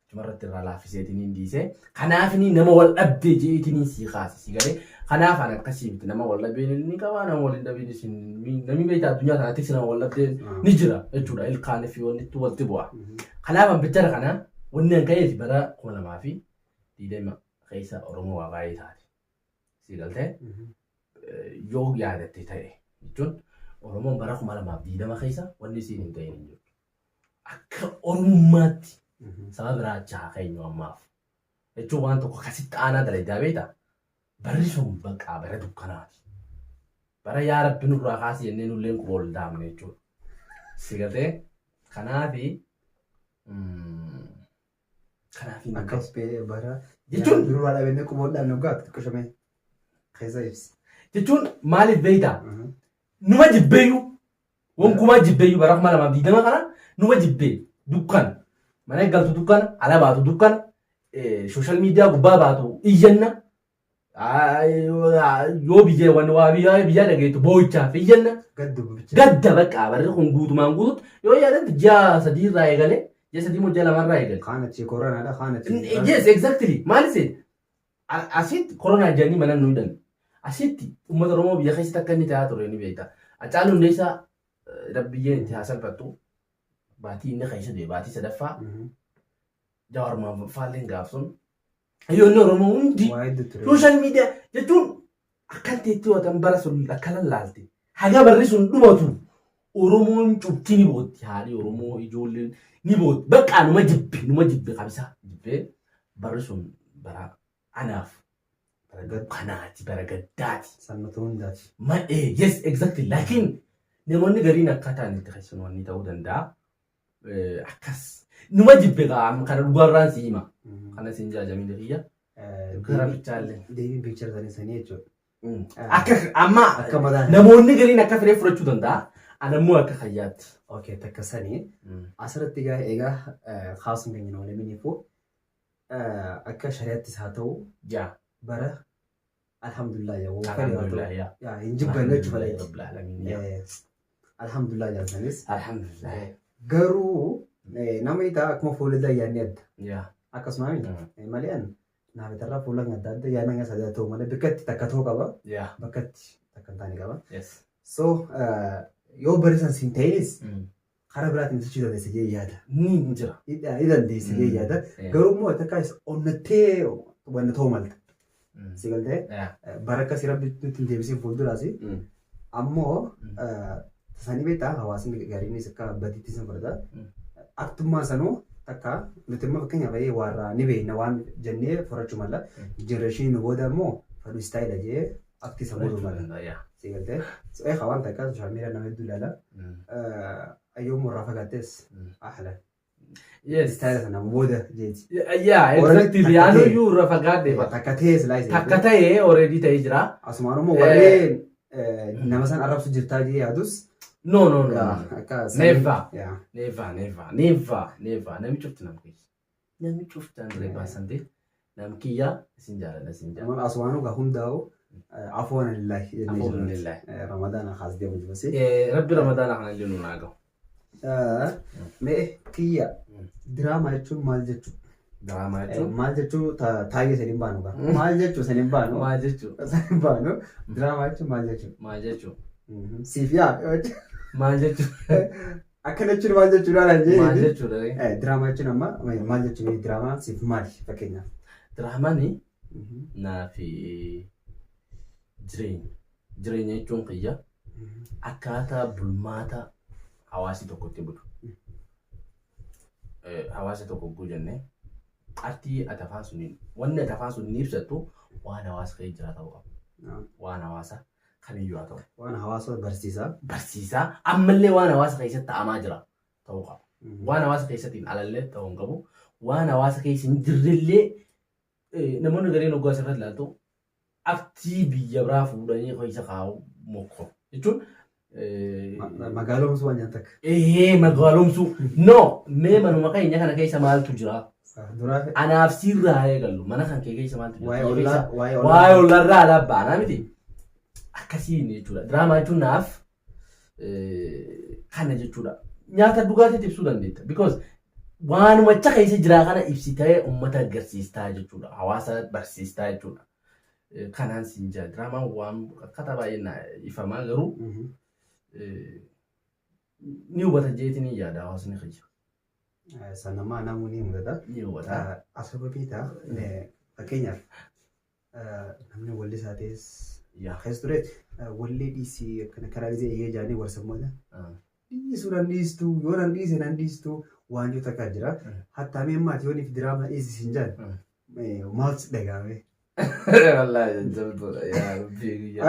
Achumarratti irraa laaffiseetiin hin dhiise. Kanaaf inni nama wal dhabdee jeetiin sii kaase si galee. Kanaaf an akkasii miti nama wal dhabeen ni qaba nama wal hin dhabeenis namni beektaa addunyaa kanattis nama wal dhabdeen ni jira jechuudha. Ilkaanii fi wanni itti walitti bu'a. Kanaaf an bichara kana wanni an ka'eef bara 2020 keessa Oromoo waa baay'ee taate. Si galtee yoo yaadatte ta'e jechuun Oromoon bara 2020 keessa wanni isiin hin ta'in hin jiru. Akka Oromummaatti saba biraa achi keenyu ammaaf. Jechuun waan tokko akkasitti aanaa dalagaa beektaa? Barri sun bakka bara dukkanaati. Bara yaa Rabbi nurraa kaasi jennee nulleen quba ol daamne jechuudha. Si galtee? Kanaafi kanaafi Akkas bara Jechuun- duraa dhabennee quba ol dhaabne waggaa xiqqoo keessa ibsi. Jechuun maaliif beektaa? Numa jibbeeyyuu wankumaa jibbeeyyuu bara 2020 kana numa jibbee dukkana mana galtu dukkana ala baatu dukkana social media gubbaa baatu iyyanna yoo biyya wanni waa biyya biyya dhageettu boo'ichaaf iyyanna Gaddu bicha. Gadda bakka barri kun guutumaan guututti yoo yaadatte ji'a 3 irraa eegale ji'a 3 moo ji'a 2 irraa eegale. Kaan achi koronaadha kaan achi. Yes, exactly. Maal isin asitti koronaa jedhanii mana nu hidhan. Asitti uummata Oromoo biyya keessatti akka inni ta'aa ture ni beekta. Hacaaluu Hundeessaa rabbiyyeen itti haa salphattu. Baatii inni keessa du'e baatii sadaffaa Jawaar Mohaammed faalleen gaaf sun. Hayyoonni Oromoo hundi Waa hedduu ture. social media jechuun akkan teetti watan bara sun akka lallaalte. Haga barri sun dhumatu Oromoon cufti ni bootti. Haadhi Oromoo ijoolleen ni bootti. Bakka numa jibbe qabisa jibbee barri sun bara anaaf bara dukkanaati bara gaddaati. Sannatu hundaati. Ma'ee, yes, exactly. Laakiin namoonni gariin akkaataan itti keessan wanni ta'uu danda'a. Akkas numa jibbe gaa kana dhugaarraan si hima. Kana siin jaajamii kiyya. Gara bichaallee. Deebiin picture sanii sanii jechuudha. Akka amma Akka mataa. Namoonni gariin akka fedhee fudhachuu danda'a. Ana immoo akka kayyaatti. Okay, takka sanii. Asirratti egaa kaasuun keenya nama laminiifuu akka shari'aattis haa ta'u bara alhamdulillah yaa waan fedhe haa ta'u. Alhamdulillah yaa. Yaa hin jibbanne jechuudha fedhe. Rabbil aalamiin yaa. Alhamdulillah jaalatanis. Alhamdulillah. Garuu nama itaa akkuma fuula yaadni adda. Akkasuma malee an naafitarraa fuula adda adda yaadni adda ta'u malee bakkatti takka ta'uu qaba. Bakkatti takka hin taane qaba. So yoo barisan siin ta'inis karaa biraatiin sochii dandeessa jee yaada. Ni jira. Ni dandeessa jee yaada. Garuu immoo takka onnattee wanna ta'uu malta. Si galtee bara akkasii rabbi nutti hin deebisin fuulduraasi. Ammoo sanii beektaa hawaasni gariinis akka badiitti sin fudhata. Aktummaa sanuu takka nuti immoo fakkeenyaaf baay'ee warraa ni beekna waan jennee fudhachuu mala. Generation nu booda immoo fadhu style jee akti isa godhuu mala. Si galtee eegaa waan takka social media nama hedduu ilaala. Ayyoo irraa fagaattes ahla. Style sana booda jeeti. Yeah, exactly. Yaanuu iyyuu irra fagaadhe. Takka ta'ee silaa isa. Takka ta'ee already ta'ee jira. Asumaan immoo warreen nama san arrabsu jirtaa jee yaadus. No, no, no. Akka Never. Never, never, never, never. Namni cufti nam kiyya. Namni cufti 100%. Nam kiyya isin jaalladha isin jaalladha. Asumaan egaa hundaa'u afoon lillahi jennee Afoon jirra. lillahi. Ramadaana kaas deemu jirusi. Rabbi Ramadaana kana illee nu naa gahu. Mee kiyya diraamaa jechuun maal jechuudha? Diraamaa jechuun Maal jechuu taayee sadiin baanu gaa. Maal jechuu sadiin baanu? Maal jechuu? Sadiin baanu. Diraamaa jechuun maal jechuudha? Maal jechuu? Siif yaa. Maal jechuu? Akkana jechuun maal jechuudha naan jee. Maal jechuudha? Diraamaa jechuun amma maal jechuun diraamaa siif maali fakkeenyaaf? Diraamaan naaf jireenya. Jireenya jechuun kiyya akkaataa bulmaata hawaasni tokko itti bulu. Hawaasa tokko hogguu jennee artii ati afaan suniin wanni ati afaan suniin ibsattu waan hawaasa keessa jira ta'uu qaba. Waan hawaasa kamiyyuu haa ta'u. Waan hawaasa barsiisaa. Barsiisaa ammallee waan hawaasa keessatti ta'amaa jira ta'uu qaba. Waan hawaasa keessattiin alallee ta'uu hin qabu. Waan hawaasa keessa hin jirrellee namoonni gariin hoggaa asirratti ilaaltu aktii biyya biraa fuudhanii keessa kaa'u mokkoru. Jechuun Magaalomsuu waan nyaata akka. Ee magaalomsuu. No mee manuma keenya kana keessa maaltu jira? Duraa Anaaf sirraa haa eegallu mana kan kee keessa maaltu jira? Waa'ee Biyya ollaa keessa- waa'ee Waa'ee ollaarraa alaa baanaa miti. Akkasiin jechuudha. Diraamaa jechuun naaf kana jechuudha. Nyaata dhugaatiitti ibsuu dandeetta. Because Waanuma achi keessa jiraa kana ibsitee uummata agarsiistaa jechuudha. Hawaasa barsiistaa jechuudha. Kanaan siin jira. Diraamaan waan akkaataa baay'ee na ifamaa garuu ni hubata jeetiin ni yaada hawaasni kiyya. Sanamaa namuu ni mudata. Ni hubata. Asirra beektaa, fakkeenyaaf namni wallisaa ta'es keessa ture wallee dhiisii akkana karaa gisee eeyyee jaanii warsammoota. Dhiisuu nan dhiistu, yoo nan dhiise nan dhiistu waan jiru takka jira. Hattaa mee ammaati yoo niif diraamaa dhiisi sin jaan maaltu dhagahame? Wallaahi jajjabduudha yaa rabbii kiyya.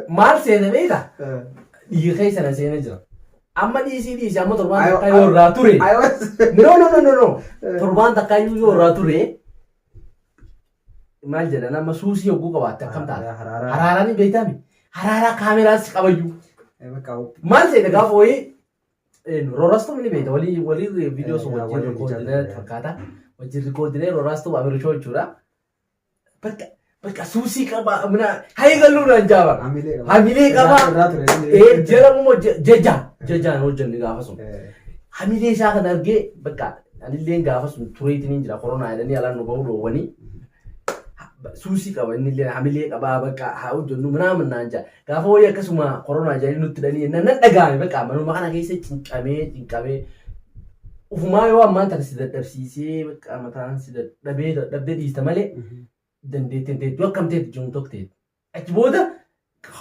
Maal seene beektaa? Dhiiga keessa na seenee jira. Amma dhiisii dhiisi, amma torbaan takka yoo irraa ture. No, no, no, no, no. Torbaan takka iyyuu yoo irraa ture, maal jedhan, amma suusii hogguu qabaatte akkam taata? Haraaraa. Haraaraan hin beektaami. Haraaraa kaameraas qabayyuu. Maal seene, gaafa wayii Rooraastuu ni beekta, walii walii viidiyoo sun wajjin walii rikoodinee hojjechaa fakkaata. Wajjin rikoodinee Rooraastuu Amirishoo jechuudha. Bakka bakka suusii qaba mina hayigaluudhaan jaaba. Hamilee qaba. Hamilee qaba. Irraa ture. Jala immoo jeja jejaan hojjenne gaafa sun. Hamilee isaa kan argee bakka anillee gaafa sun tureetiin hin jira, koronaa jedhanii alaan nu bahuu dhoowwanii. Suusii qaba innillee, hamilee qaba, bakka haa hojjennu minaamin naan jaa. Gaafa wayii akkasuma koronaa jedhanii nutti dhanii nan dhaga'ame, bakka manuma kana keessa cinqamee cinqamee ufumaa yoo ammaan tana si dadhabsiisee, bakka mataan si dadhabee dadhabdee dhiista malee dandeettiin teettu akkam teetu jiru tokko teetu. Achi booda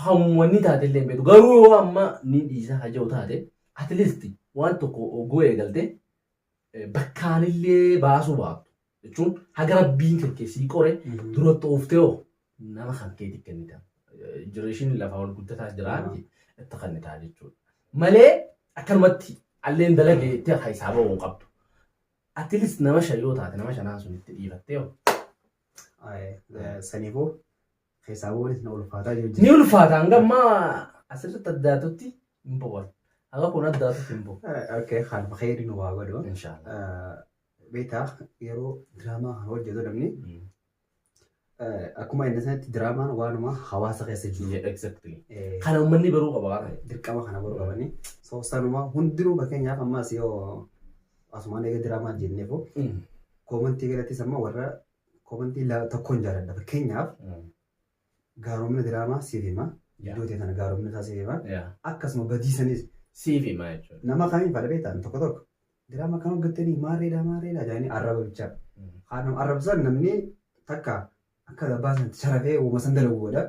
hamwanni taate illee hin beektu. Garuu yoo amma ni dhiisa haja'u taate, at least waan tokko oguu eegalte bakkaanillee baasuu baattu jechuun haga rabbiin kan keessii qore duratti ooftee hoo nama kan keetti kennita. Jireeshiin lafaa ol guddataa jira itti kennitaa jechuudha. Malee akkanumatti alleen dalagee itti keessaa bahuu hin qabdu. At least nama shan yoo taate, nama shanaa sun itti dhiifattee hoo. Saniifuu keessaa bahuunis na ulfaataa jiru. Ni ulfaata, hanga ammaa asirratti addaatutti hin boqotu. Haga kun addaatutti hin boqotu. Okay, haaluma kheyrii nu waa godhu. Inshaallah. Beektaa, yeroo diraamaa kana hojjetu namni akkuma inni sanatti diraamaan waanuma hawaasa keessa jiru. Exactly. Kana uummanni baruu qaba waan ta'eef. Dirqama kana baruu qabanii. So sanuma hundinuu, fakkeenyaaf ammas yoo asumaan eega diraamaa jenneefu, koomantii galattis amma warra koomantii tokkoon jaaladha. Fakkeenyaaf gaaromina diraamaa siif hima. Iddoo ta'e sana gaaromina isaa siif hima. Akkasuma badiisanis Siif hima jechuudha. Nama kamiin fadha beektaa, tokko tokko diraamaa kan hojjettanii maarreedha maarreedha jedhanii arraba bichaa. Haa arrabsan, namni takka akka abbaa sanatti sharafee uuma san dalagu godha.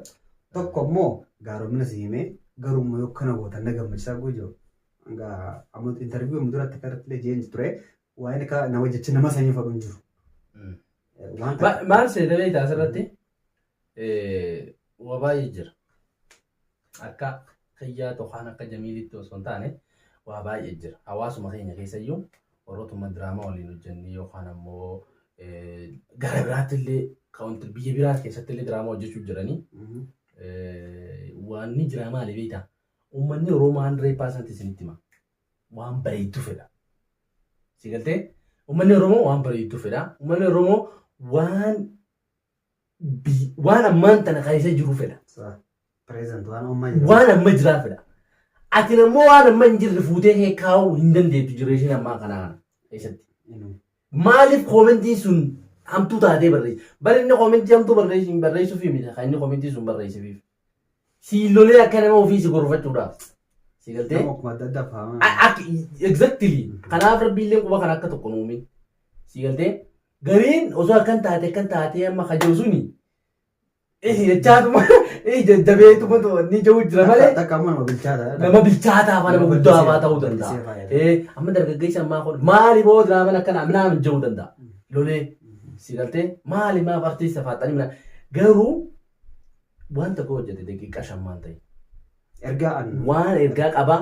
Tokko immoo gaaromina si himee, garuu immoo yoo kana gootan na gammachiisaa jiru. Hanga amma interview duratti akka irratti illee jeen ture, waa'een akka nama jecha nama sanii fadhu hin jiru. Waan Maal seete beektaa, asirratti waa baay'ee jira. Akka kiyyaa tokkaan akka Jamiilitti osoo hin taane waa baay'ee jira. Hawaasuma keenya keessayyuu warrootuma diraamaa waliin hojjennee yookaan ammoo gara biraatti illee, country biyya biraa keessatti illee diraamaa hojjechuu jiranii. Waan ni jira maali beektaa? Uummanni Oromoo 100% isinitti hima. Waan bareedduu fedha. Si galtee? Uummanni Oromoo waan bareedduu fedha. Uummanni Oromoo waan ammaan tana keessa jiru fedha. Present waan ammaa jiru. Waan amma jiraa fedha. Ati ammoo waan amma hin jirre fuutee kaa'uu hin dandeettu jireenya ammaa kanaa keessatti. Maaliif koomentiin sun hamtuu taatee barreessi? Bari inni koomentii hamtuu barreessu hin barreessuuf miti kan inni koomentii sun barreessuuf. Siilolee akka nama ofii si gorfachuudhaaf. Si galtee? Nama akkuma adda addaa faama. Exactly. Kanaaf rabbiillee quba kan akka tokko nuumin. Si galtee? Gariin osoo akkan taate akkan taatee amma kajiru suni jechaatuma jajjabeetuma ni jiru jira malee. Takka ammoo nama bilchaataa. Nama bilchaataa faa, nama guddaa faa ta'uu danda'a. Bal'isee fayyada. Amma dargaggeessi ammaa kun maali boo diraamaan akkanaa minaamin jedhuu danda'a. Lolee si galtee, maali maaf artiista faaxanii minaa, garuu waan tokko hojjete daqiiqaa shammaan ta'e. Ergaa an. Waan ergaa qabaa,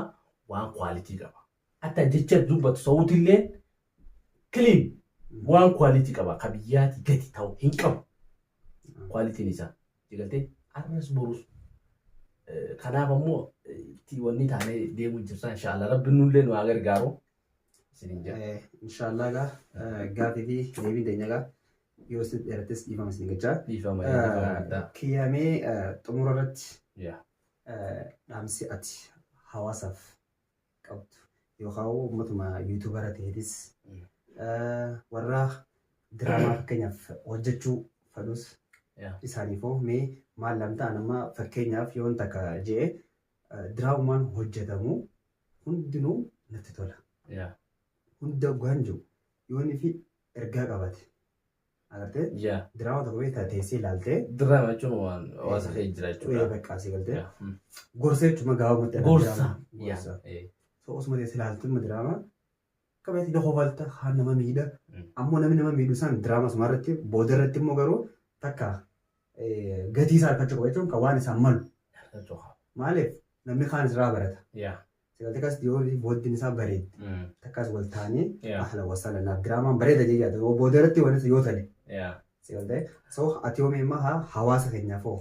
waan quality qaba. Hatta jecha dubbatu sa'uutillee clean, waan quality qaba, ka biyyaatii gadi ta'u hin qabu. Qualityn isaa si galtee, arras borus. Kanaaf ammoo itti wanni taanee deemuu jirra, inshaallah rabbi nullee nu haa gargaaru. Isiniin jedha. Inshaallah gaa gaafii fi deebiin teenya gaa yoo isin dheerattes dhiifama isin gachaa. Dhiifama, dhiifama guddaa. Kiyyamee xumura irratti dhaamsi ati hawaasaaf qabdu yookaan uummatuma YouTubera ta'eetis Warra diraamaa fakkeenyaaf hojjechuu fedhus isaaniifoo mee maal lamta? Amma fakkeenyaaf yoon takka je'e, diraamaan hojjetamu hundinuu natti tola. Hunda waan jiru yoon fi ergaa qabate. Agartee? Diraama tokko beektaa, teessee ilaaltee. Diraama jechuun waan hawaasa keessa jira jechuudha. Bakka asii galtee. Gorsa jechuun gabaabumatti. Gorsa. Gorsa. So osuma teessee ilaaltu diraama qabeetti illee kofalta, haan nama miidha. Ammoo namni nama miidhu san diraama suma irratti booda irratti immoo garuu takka gatii isaa argachuu qaba jechuun kan waan isaan malu. Maaliif, namni kaan irraa barata. Sagaltee kas yoo booddeen isaa bareeddi. Takkas wal ta'anii ahla wasala naaf diraamaan bareeda jee yaada. Booda irratti wanti yoo tale. Sagaltee so ati yoo meemma haa hawaasa keenyaaf hoo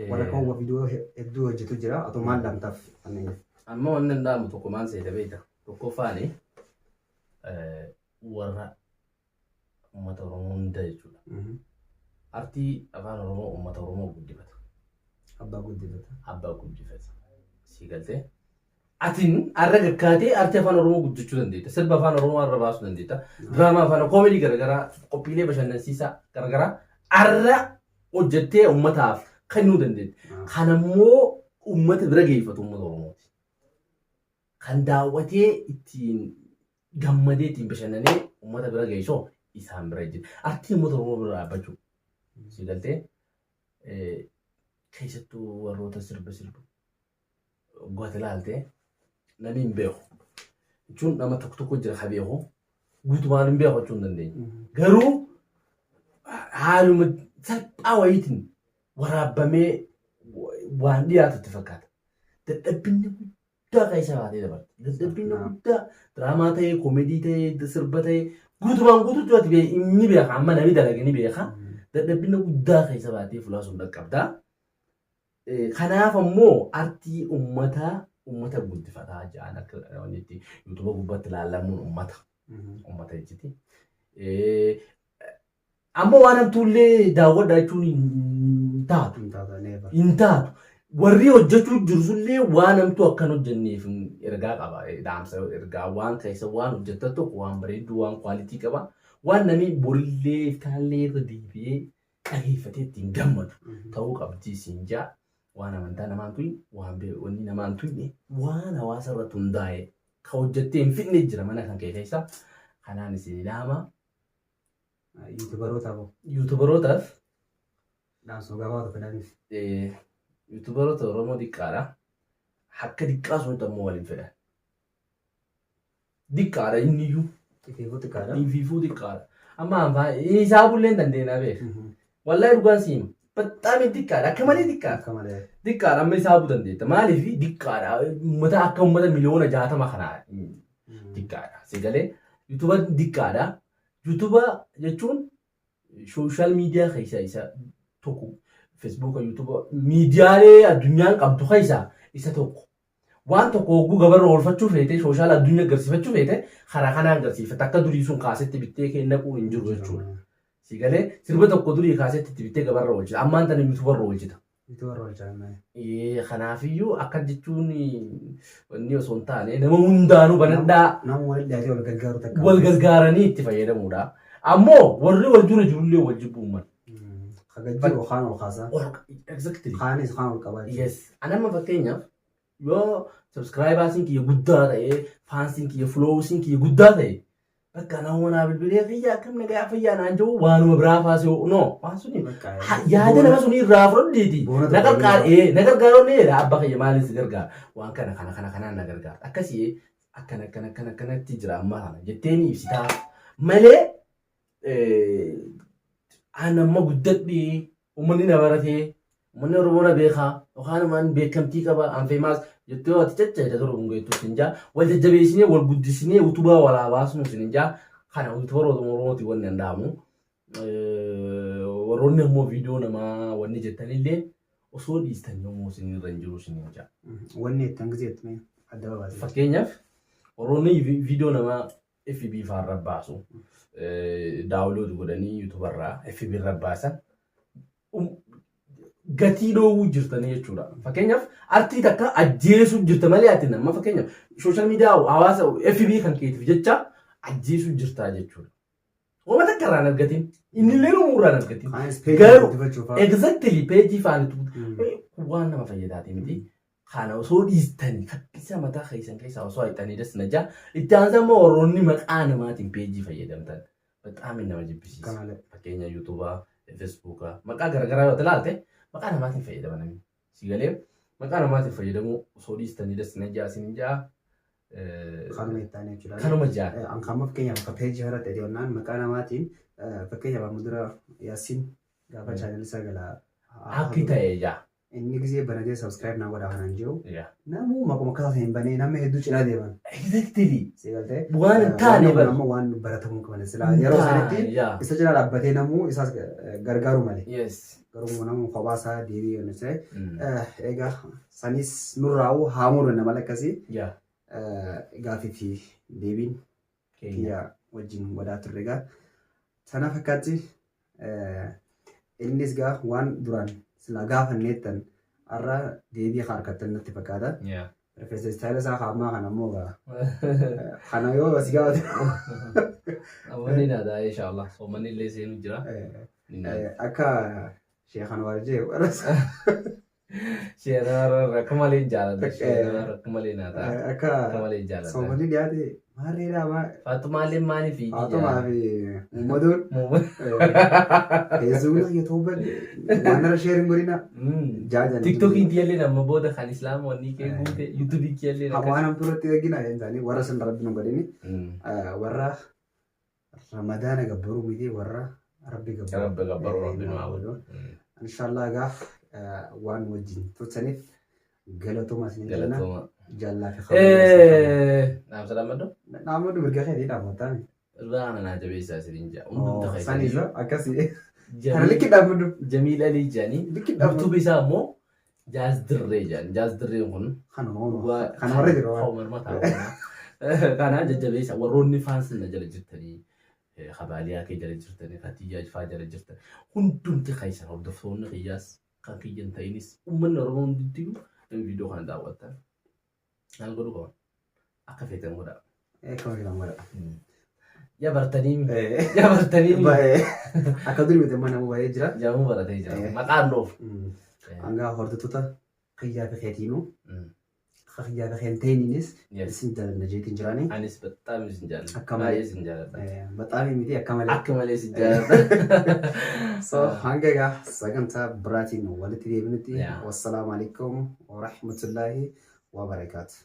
warra kan viidiyoo hedduu hojjetu jira, atoo maal lamtaaf? Amma wanni danda'amu tokko maal seeta beekta? Tokkoffaani warra uummata Oromoo hunda jechuudha. Artii afaan Oromoo uummata Oromoo guddifata. Abbaa guddifata. Abbaa guddifata. Sii galtee? Atiin har'a gaggaatee artii afaan Oromoo guddachuu dandeetta. Sirba afaan Oromoo har'a baasuu dandeetta. Diraamaa afaan koomedii garaagaraa, qophiilee bashannansiisaa garaagaraa har'a hojjettee uummataaf kennuu dandeetta. Kanammoo uummata bira geeffatu uummata Oromooti. Kan daawwatee ittiin gammadee ittiin bashannanee uummata bira geessu isaan bira jira. Artiin uummata Oromoo bira dhaabbachuu. Si galtee, keessattuu warroota sirba sirbu goota ilaaltee namni hin beeku. Jechuun nama tokko tokko jira ka beeku, guutumaan hin beeku jechuu hin dandeenyu. Garuu haaluma salphaa wayiitiin waraabbamee waan dhiyaatu itti fakkaata. Dadhabbinni guddaa keessa baatee dabarta. Dadhabbinni guddaa diraamaa ta'ee, koomedii ta'ee, sirba ta'ee, guutumaan guutuutti ati inni beeka, amma namni dalage ni beeka. Dadhabbinni guddaa keessa baatee fuula sun dhaqqabdaa. Kanaaf ammoo artii uummataa uummata guddifataa jedhan akka wanni itti yuutuuba gubbaatti ilaalamuun uummata jechuuti. Amma waan hamtuullee daawwadhaa jechuun hin taatu. Hin taatu. Warri hojjechuu jiru sullee waan hamtuu akkan hojjenneef ergaa qaba. Dhaamsa ergaa waan keessa waan hojjetan tokko waan bareedduu, waan quality qaba. Waan namni borillee iftaallee irra deebi'ee dhageeffatee ittiin gammadu ta'uu qabdi siin jaa. Waan amantaa namaan tuqne, waan wanni namaan tuqne, waan hawaasa irratti hundaa'e ka hojjettee hin fidne jira mana kan kee keessa. Kanaan isin ilaama. Yuutubarootaaf. Yuutubarootaaf. Dhaamsuma gabaabaa tokko dhaamiif. Yuutubaroota Oromoo xiqqaadha. Akka xiqqaa sunitti ammoo waliin fedhan. Xiqqaadha inni iyyuu. Ifiifuu xiqqaadha. Ifiifuu xiqqaadha. Amma anfaa isaa bullee hin dandeenya beek. Wallahi dhugaan siima. Baxaami xiqqaadha. Akka malee xiqqaadha. Akka malee. Xiqqaadha, amma isaa buu dandeetta. Maaliif xiqqaadha? Uummata akka uummata 60,000,000 kanaa xiqqaadha. Sigalee yuutuba xiqqaadha. Yuutuba jechuun social media keessaa isa tokko. Feesbuuka, yuutuba, miidiyaalee addunyaan qabdu keessaa isa tokko. Waan tokko hogguu gabarra oolfachuu feete, social addunyaa agarsiifachuu feete, karaa kanaan agarsiifata. Akka durii sun kaasetti bittee kennaquu hin jiru jechuudha. Sigalee sirba tokko durii kaasetti itti bittee gabarra oolchita. Ammaan tana yuutubarra oolchita. Yuutubarra oolchaa. Kanaafiyyuu akka jechuun wanni osoo hin taane nama hundaanuu banadhaa. Nama walitti dhiyaatee wal gargaaru takka. Wal gargaaranii itti fayyadamuudha. Ammoo warri wal dura jirullee wal jibbuu mala. Kagajjiru kaan ol kaasaa. Exactly. Kaanis kaan ol qabaa. Yes. Ani amma fakkeenyaaf yoo subscribersiin kiyya guddaa ta'ee, fansiin kiyya, followersiin kiyya guddaa ta'e, bakka nama naa bilbilee "Kiyya, akkam, nagaa, fayyaa?" naan jiru, waanuma biraa faasee no waan suni yaada nama suni irraa fudhadheeti na gargaar, na gargaaroonni jedha. Abbaa kiyya, maaliif si gargaara? Waan kana kana kana kanaan na gargaara, akkasii akkana akkana akkana akkanatti jira amma kana jettee ni ibsitaa malee, an amma guddadhee, uummanni na baratee, uummanni Oromoo na beekaa yookaan waan beekamtii qaba, an famous jettee ati caccaita dura hungeettu sin jaa. Wal jajjabeessinee, wal guddisinee, utubaa walaa baasnu sin jaa. Kana utubaa Oromooti wanni danda'amu. Warroonni ammoo viidiyoo namaa wanni jettanillee osoo dhiistanii yommuu isin irra hin jiru sin jaa. Wanni itti hangi jettu adda babaase. Fakkeenyaaf warroonni viidiyoo namaa FB faarra baasu, download godhanii yuutubarraa FB irra baasan, gatii dhoowwuu jirtanii jechuudha. Fakkeenyaaf artii takka ajjeesuu jirta malee ati nama fakkeenyaaf social media hawaasa FB kan keetiif jecha ajjeesuu jirtaa jechuudha. Wama takka irraa hin argatin. Inni illee irraa hin argatin. Kaanis peejii Garuu guddifachuuf. exactly peejii faanitu waan nama fayyadaati miti. Kana osoo dhiistanii kakkisa mataa keessan keessaa osoo haqxanii das na jaa. Itti aansa immoo warroonni maqaa namaatiin peejii fayyadamtan. Bexaam nama jibbisiisa. Kamalee. Fakkeenya yuutuubaa, feesbuukaa, maqaa garaagaraa yoo ilaalte maqaa namaatiin fayyadama namni. Si galee maqaa namaatiin fayyadamuu osoo dhiistanii das na jaa isin jaa. Kanuma itti aanee jechuudha. Kanuma jaa. Ankaamma fakkeenyaaf akka peejii irratti dhiyoonnaan maqaa namaatiin fakkeenyaaf amma dura Yaasiin gaafa chaanalii isaa gala. Akki ta'e jaa. Inni gisee banatee subscribe naa godhaa kanaan jiru. Yaa. Namuu maquma akkasaa hin banee nama hedduu cinaa deeman. Exactly. Si galtee? Waan hin taane Wanni kun bara. amma waan baratamuu qaban silaa yeroo sanitti Yaa. isa cinaa dhaabbatee namuu isaas gargaaru malee. Yes. Garuu namuu kophaa isaa deebii yoo ta'e. Egaa sanis nurraa'uu haa muru nama akkasii. Yaa. Gaafii fi deebiin Keenya. kiyya wajjin godhaa turre egaa. Sana fakkaatti innis gaa waan duraan silaa gaafanneettan har'a deebii harkattan natti fakkaata. Yaa. Rifeensa istaayila isaa ammaa kana immoo gaa kana yoo si gaafate. Ammanni naadaa inshallah. Soommanni illee seenuu jira. Ni naada. Akka sheekan waarjee warra Sheeran akka malee hin jaaladha. Sheeran akka malee naataa. akka Akka malee hin jaaladha. soommanni dhiyaate maarreedhaa maa Faaxumaallee maaliif fiigii Faatumaa fi Uummaduun Feesbuukii kiyya ta'uu badde waan irra sheerin godhina jaajan. Tiktookiin kiyyallee amma booda kan islaama wanni kee guute yuutuubii kiyyallee Waan hamtuu irratti eegina isaanii warra sun rabbi nu godhini warra ramadaana gabbaruu miti warra rabbi gabbaruu. Rabbi gabbaruu rabbi nu haa godhu. Inshallah gaaf waan wajjin turtaniif galatooma isin jenna. Galatooma. Jaallaa fi Naam salaam Naamonni mirga keetii dhaabbataa. Irraa ana naa jabeessaa isiniin jaa. Hundumti keessanii. Saniisa akkasii. Kana likki dhaabbadhu. Jamiil Alii jedhanii. Likki dhaabbadhu. Yuutuubii isaa immoo Jaaz Dirree jedhan. Jaaz Dirreen kun Kana kana warra jiru waan. Hoomar mataa kanaa. Kana jajjabeessa warroonni faansi na jala jirtanii kabaaliyaa kee jala jirtanii katiyyaa faa jala jirtan hundumti keessan hordoftoonni kiyyaas kan kiyyan ta'inis uummanni Oromoo hundumtiyyuu namni viidiyoo kana daawwattan maal godhu qaban akka feetan godhaa. Akkuma feetan godha. Yaa bartanii yaa bartanii Baay'ee akka durii miti amma nama baay'ee jira. Jaamuu baratee jira. Maqaan dhoof. Hanga hordoftoota kiyyaa fi keetiinuu akka kiyyaa fi keentiiniinis isin jaalanna jeetiin jiraani. Anis bexaam isin jaalladha. Akka malee. Baay'ee isin jaalladha. Bexaam miti akka malee. Akka malee isin jaalladha. So hanga egaa sagantaa biraatiin walitti deebinutti wassalaamu alaikum warahmatullaahi wabarakaatu.